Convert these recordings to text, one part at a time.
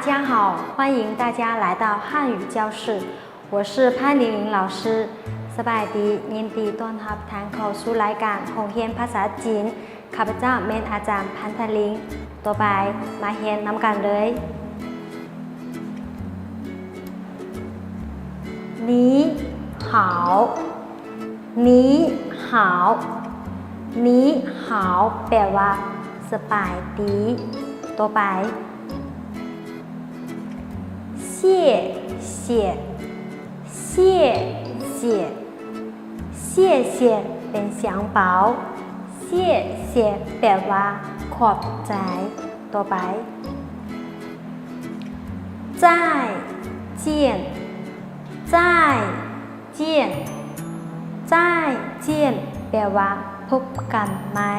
大家好，欢迎大家来到汉语教室，我是潘玲玲老师。 ສະບາຍດີ, ຍິນດີຕ້ອນຮັບທ່ານເຂົ້າສູ່ລາຍການໂຮງຮຽນພາສາຈີນ. ຂ້າພະເຈົ້າແມ່ນອາຈານພັນທະລິງ. ຕໍ່ໄປມາຮຽນນຳກັນເລີຍ. 你好. 你好. 你好 ແປວ່າ ສະບາຍດີ. ຕໍ່ໄປ 谢谢. 谢谢. 谢谢 ເປັນສຽງເບົາ. 谢谢 ແປວ່າ ຂອບໃຈ. ຕໍ່ໄປ 再见. 再见. 再见 ແປວ່າ ພົບກັນໃໝ່.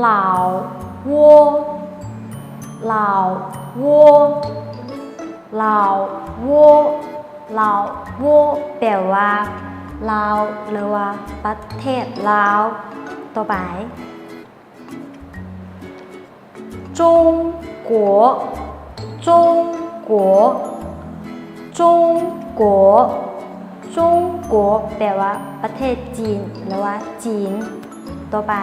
老挝. 老挝. 老挝. 老挝 ແປວ່າ ລາວ ຫຼືວ່າ ປະເທດລາວ. ຕໍ່ໄປ 中国. 中国. 中国. 中国 ແປວ່າ ປະເທດຈີນ ຫຼືວ່າ ຈີນ. ຕໍ່ໄປ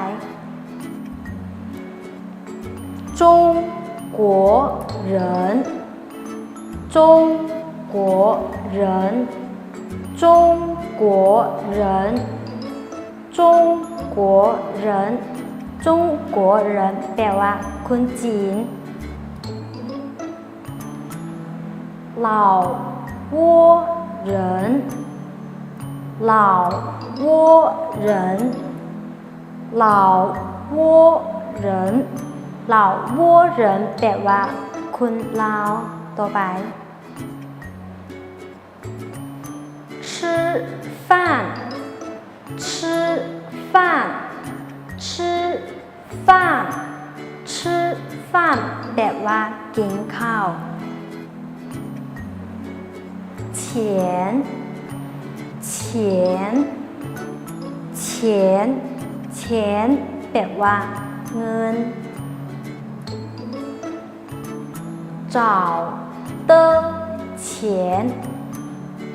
中国人. 中国人. 中国人. 中国人. 中国人 ແປວ່າ ຄົນຈີນ. 老挝人. 老挝人. 老挝人. 老挝人 ແປວ່າ ຄົນລາວ. ຕໍ່ໄປ 吃饭. 吃饭. 吃饭. 吃饭 ແປວ່າ ກິນເຂົ້າ. 钱. 钱. 钱. 钱 ແປວ່າ ເງິນ. 找的钱.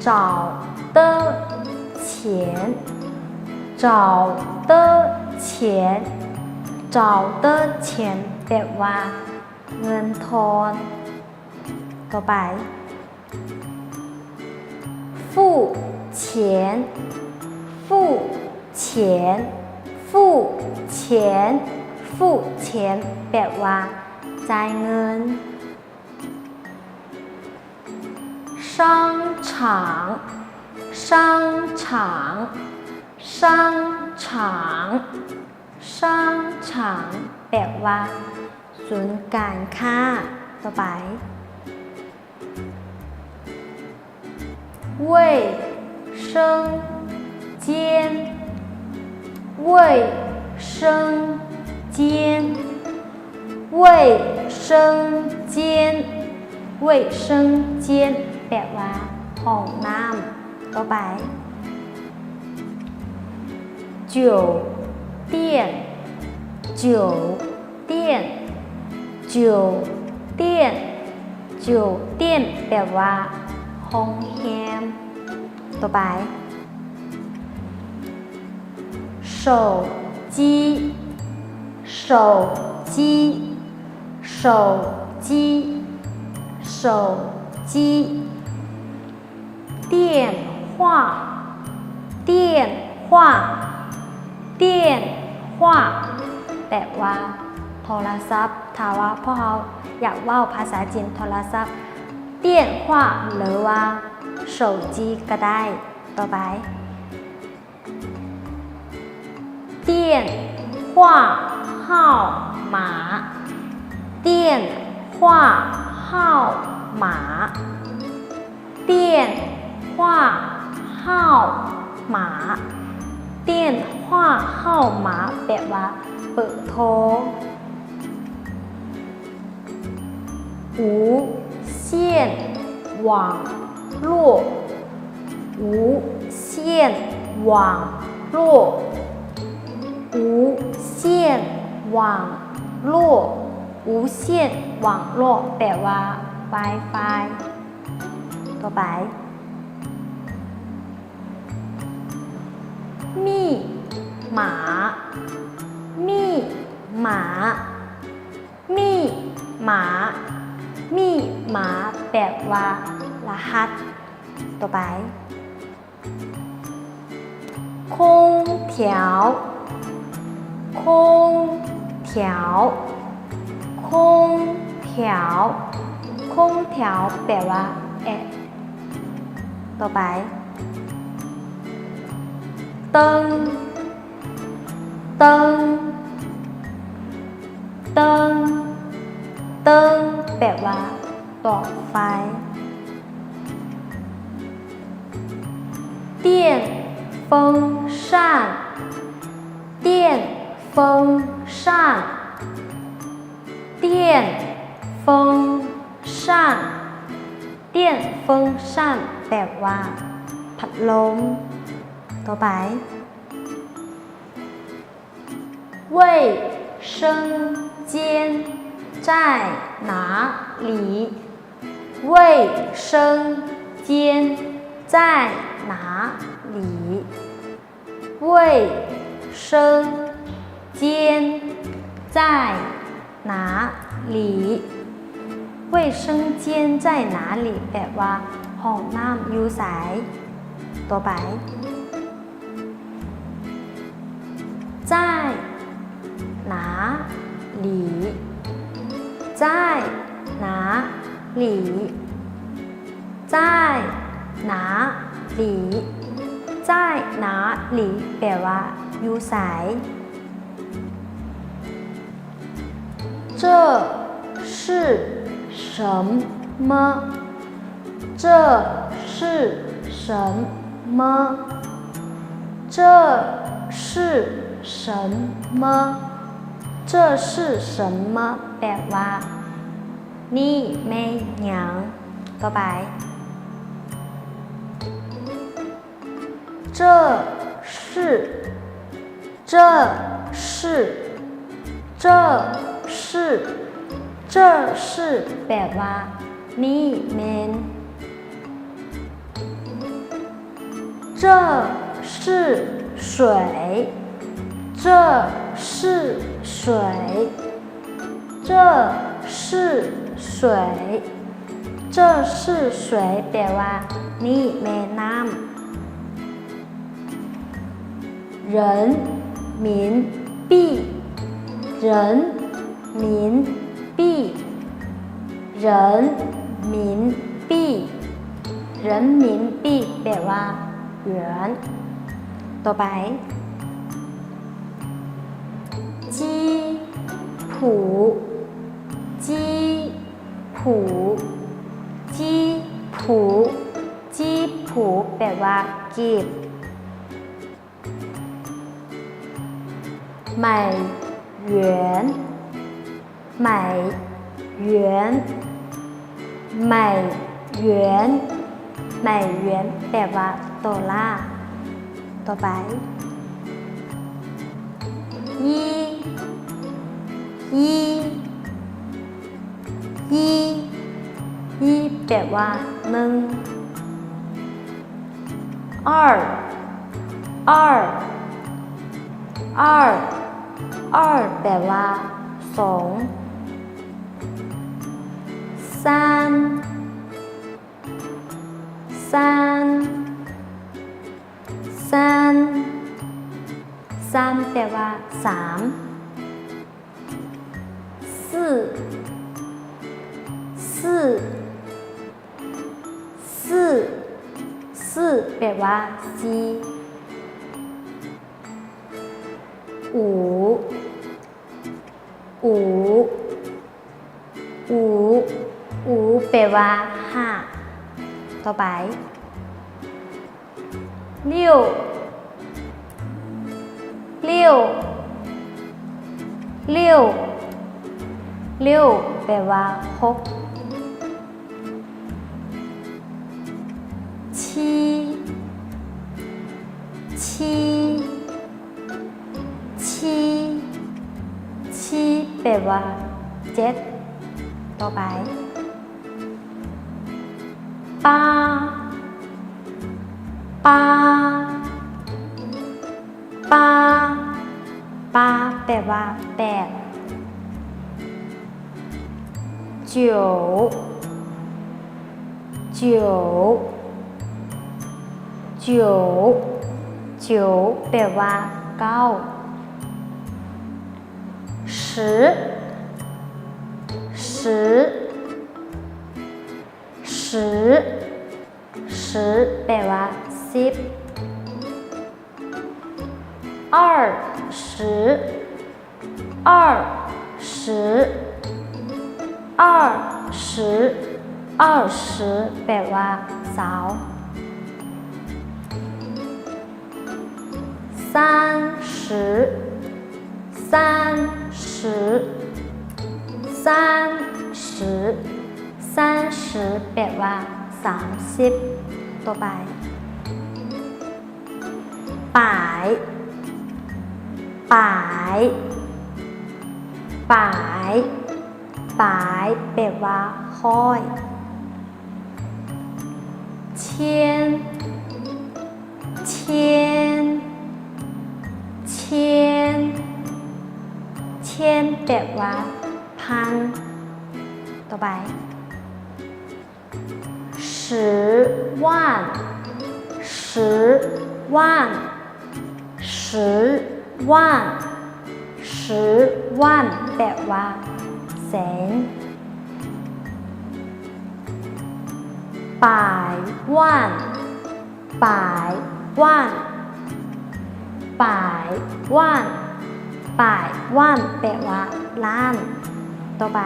找的钱. 找的钱. 找的钱 ແປວ່າ ເງິນທອນ. ຕໍ່ໄປ 付钱. 付钱. 付钱. 付钱 ແປວ່າ ຈ່າຍເງິນ. 商场. 商场. 商场. 商场 ແປວ່າ ສູນການຄ້າ. ຕໍ່ໄປ 卫生间. 卫生间. 卫生间. 卫生间 ແປວ່າ ຫ້ອງນ້ຳ. ຕໍ່ໄປ 酒店. 酒店. 酒店. 酒店 ແປວ່າ ໂຮງແຮມ. ຕໍ່ໄປ 手机. 手机. 手机. 手机. 电话. 电话. 电话 ແປວ່າ ໂທລະສັບ. ຖ້າວ່າພວກເຮົາຢາກເວົ້າພາສາຈີນ ໂທລະສັບ 电话 ຫຼືວ່າ 手机 ກໍໄດ້. ຕໍ່ໄປ 电话号码. 电话号码. 电话号码. 电话号码 ແປວ່າ ເບີໂທ. 无线网络. 无线网络. 无线网络 无线网络 ແປວ່າ Wi-Fi. ຕໍ່ໄປ 密码 密码 密码 密码 ແປວ່າ ລະຫັດ. ຕໍ່ໄປ 空调 空调 空调 空调 ແປວ່າ ແອ. ຕໍ່ໄປ 灯 灯 灯 灯 ແປວ່າ ຫຼອດໄຟ. 电风扇 电风扇 电风扇 电风扇 ແປວ່າ ພັດລົມ. ຕໍ່ໄປ 卫生间在哪里? 卫生间在哪里? 卫生间在哪里? 卫生间在哪里? ແປວ່າ ຫ້ອງນ້ຳຢູ່ໃສ? ຕໍ່ໄປ 在哪里? 在哪里? 在哪里? 在哪里? ແປວ່າ ຢູ່ໃສ? 这是什么? 这是什么? 这是什么? 这是什么? ແປວ່າ ນີ້ແມ່ນຫຍັງ? ຕໍ່ໄປ 这是 这是 这是 这是 ແປວ່າ ນີ້ແມ່ນ. 这是水 这是水 这是水 这是水 ແປວ່າ ນີ້ແມ່ນນ້ຳ. 人民币 人民币 人民币 人民币 ແປວ່າ ຫຍວນ. ຕໍ່ໄປ 基 普 基 普 基 普 基 普 ແປວ່າ ກີບ. 美元 美元 美元 美元 ແປວ່າ ໂດລາ. ຕໍ່ໄປ 一 一 一 一 ແປວ່າ ໜຶ່ງ. 二 二 二 二 ແປວ່າ ສອງ. 三 三 三 三 ແປວ່າ ສາມ. 四 四 四 四 ແປວ່າ ສີ່. 五 五 五 五 ແປວ່າ ຫ້າ. ຕໍ່ໄປ 六 六 六 六 ແປວ່າ ຫົກ. 七 七 七 七 ແປ ແປວ່າເຈັດ. ຕໍ່ໄປ ປາ ປາ ປາ ປາ ແປວ່າແປດ. ໂຈ ໂຈ ໂຈ ໂຈ ແປວ່າເກົ້າ. ສິ ສິ ສິ ສິ ແປວ່າສິບ. ອາ ສິ ອາ ສິ ອາ ສິ ອາ ສິ ແປວ່າຊາວ. ສາມສິ ສາມສິ ສາມສິ ສາມສິ ແປວ່າສາມສິບ. ຕໍ່ໄປ ປາຍ ປາຍ ປາຍ ປາຍ ແປວ່າຮ້ອຍ. 千 千 千 千 ແປວ່າພັນ. ຕໍ່ໄປ 十万 十万 十万 十万 ແປວ່າແສນ. 百万 百万 百万 百万 ແປວ່າລ້ານ. ຕໍ່ໄປ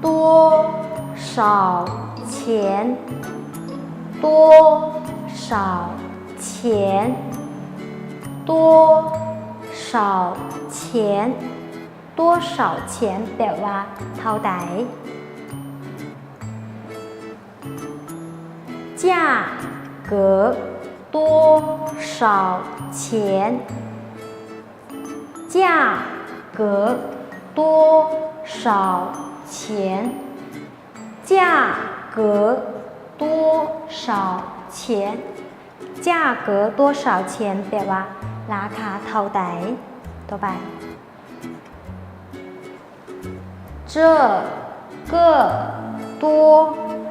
多少钱 多少钱 多少钱 多少钱 ແປວ່າເທົ່າໃດ. 价格多少钱 价格多少钱 价格多少钱 价格多少钱 ແປວ່າລາຄາເທົ່າໃດ. ຕໍ່ໄປ 这个多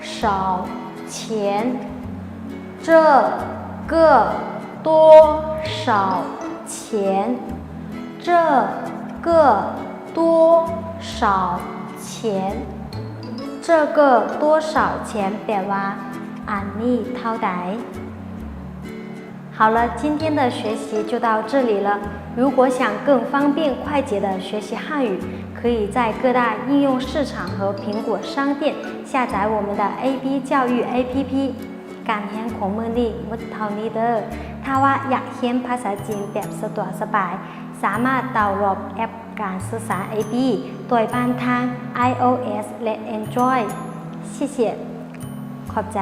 少钱 这个多少钱 这个多少钱 这个多少钱 ແປວ່າອັນນີ້ເທົ່າໃດ. 好了，今天的学习就到这里了。如果想更方便快捷地学习汉语，可以在各大应用市场和苹果商店下载我们的A B教育A P P。 ການຮຽນຂອງມື້ນີ້ໝົດເທົ່ານີ້ເດີ້. ຖ້າວ່າຢາກຮຽນພາສາຈີນແບບສະດວກສະບາຍ ສາມາດດາວໂຫຼດແອັບການສຶກສາ A B ໂດຍຜ່ານທາງ iOS ແລະ Android. 谢谢. ຂອບໃຈ.